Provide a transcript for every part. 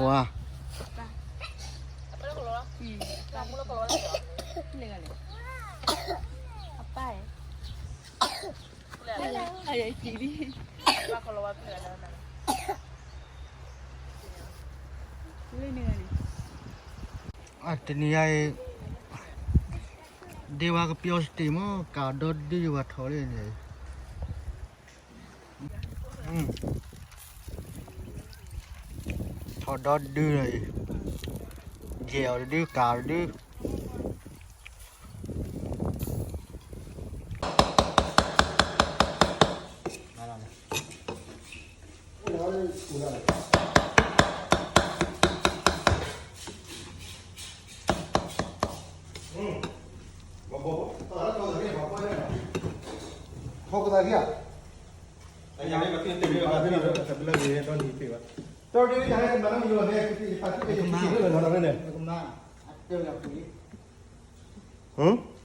ဝါ အတနံၤအံၤ ဒ့ဝါကပျီစတ့ၣ်မ့ၢ် ကးဒီဒုယဝၤထီၣ်လၢန့ၣ် ထီၣ်ဒီဒုလီၤအံၤ ယဲၢ်အီၤတဒု ကး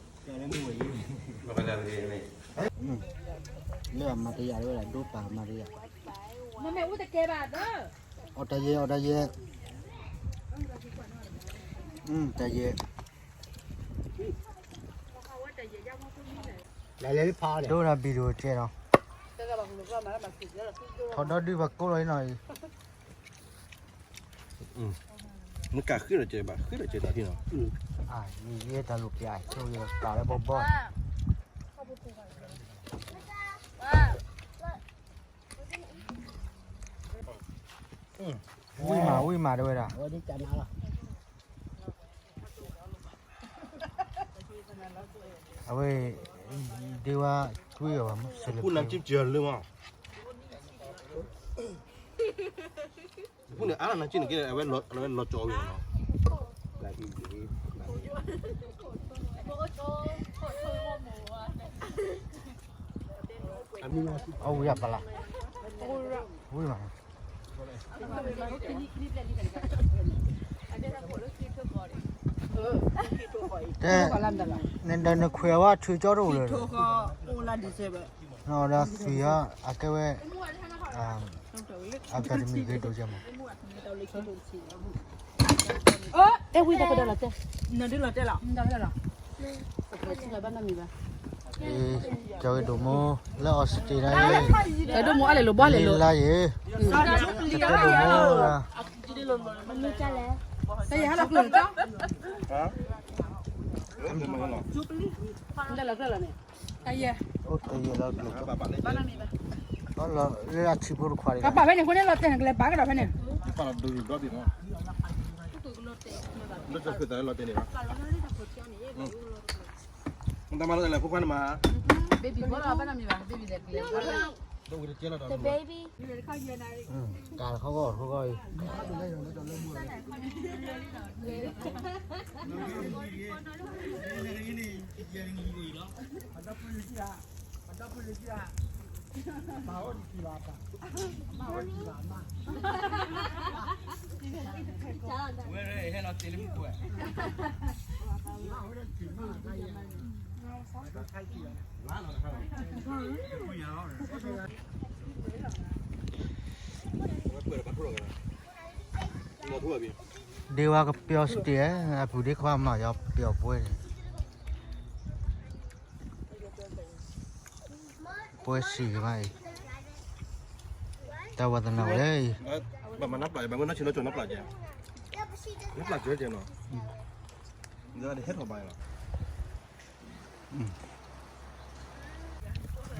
တဒု လၢအမၤတယာ်ဝဲဒၣ် ဒိပာ်မၤတယာ် အီၣ်တၢ်ယဲၢ် အီၣ်တၢ်ယဲၢ် တၢ်ယဲၢ် ဒိၣ်ဒီး video ကဲနီၤ ထီၣ်ဒီဒုပှၤကိးလီၤအံၤနီၤအံၤ မ့ၢ်ကးဃ့ဒီးကဲဘၣ် ဃ့ဒီးကဲတၢ်ဖံနီၤ ယဲတၢ်လိာ်ပျး ဆိၣ်ဂ့ၤကးလၢဘီဘီ ဝံၣ်မး ဝံၣ်မး တဲဝဲဒၣ် အဝဲ ဒ့ဝါ ကွံာ်အီၤဘၣ် မ့ၢ်စဲးလၢ ပူနၤကံၢ်ကၢၤလၢမး ပူန့ၣ် အါနၤကံၢ်န့ၣ်က့ အဝဲလီၤကၠီဝံၤနီၤ အဝံၣ်အပလး ဝံၣ်မး တဲ နဒီးနခွဲးဝဲထုးကၠီတအိၣ်လၢၤ နဒီးသွံၣ်အီၤ အကဲဝဲ အတၢ်တမံၤဂ့ၤဒိၣ်ကဲမး တဲဝံၣ်တၢ်ကဒီးလီၤတဲ နဒုလီၤတဲလီၤ ကၠီၤဂ့ၤဒိၣ်မိၢ် လၢအီစထြ့လယါ ကၠီၤဂ့ၤဒိၣ်မိၢ် လၢအီစထြ့လယါ တၢ်ယဲၢ်ဟါလီၤကျၢၤ တၢ်ယဲၢ် အိၣ်တၢ်ယဲၢ်လီၤကျၢၤ လၢအထံဖိတခွါန့ၣ် ကပာ်ဖဲန့ၣ် အဃိန့ၣ်လီၤတဲာ်န့ၣ် ကလဲၤပာ်ကဒီးဖဲန့ၣ် လၢတၢ်ဃုသးလီၤတဲာ်န့ၣ်ဘၣ် တမၤလီၤတဲာ်လဲၣ် ဖိခွါန့ၣ်မး baby ဘီလီၤဘၣ်နီတမံၤဘၣ် baby လဲၤကျဲ baby ကးတခီဂီၢ်တခီဂီၢ်အံၤ ဝဲဟဲလီၤတ့ၢ်လၢမူခိၣ်ဝဲ ဒ့ဝါကပျီစတ့ၣ် အပူၤဒ့ခွါမၤယီၤပျီၤပှဲၤန့ၣ် ပှဲၤစံၣ်ကမးအံၤ တၢ်ဝါသနာဝဲအံၤ ဘၣ်မၤနၢ်ပျၢ် ဘၣ်မၤနၢ်ဆံးနီၢ်ကၠီၣ် နၢ်ပျၢ်ကဲ နၢ်ပျၢ်ကဲကဲနီၤ ဟဲထီၣ်ဘၣ်လီၤ အ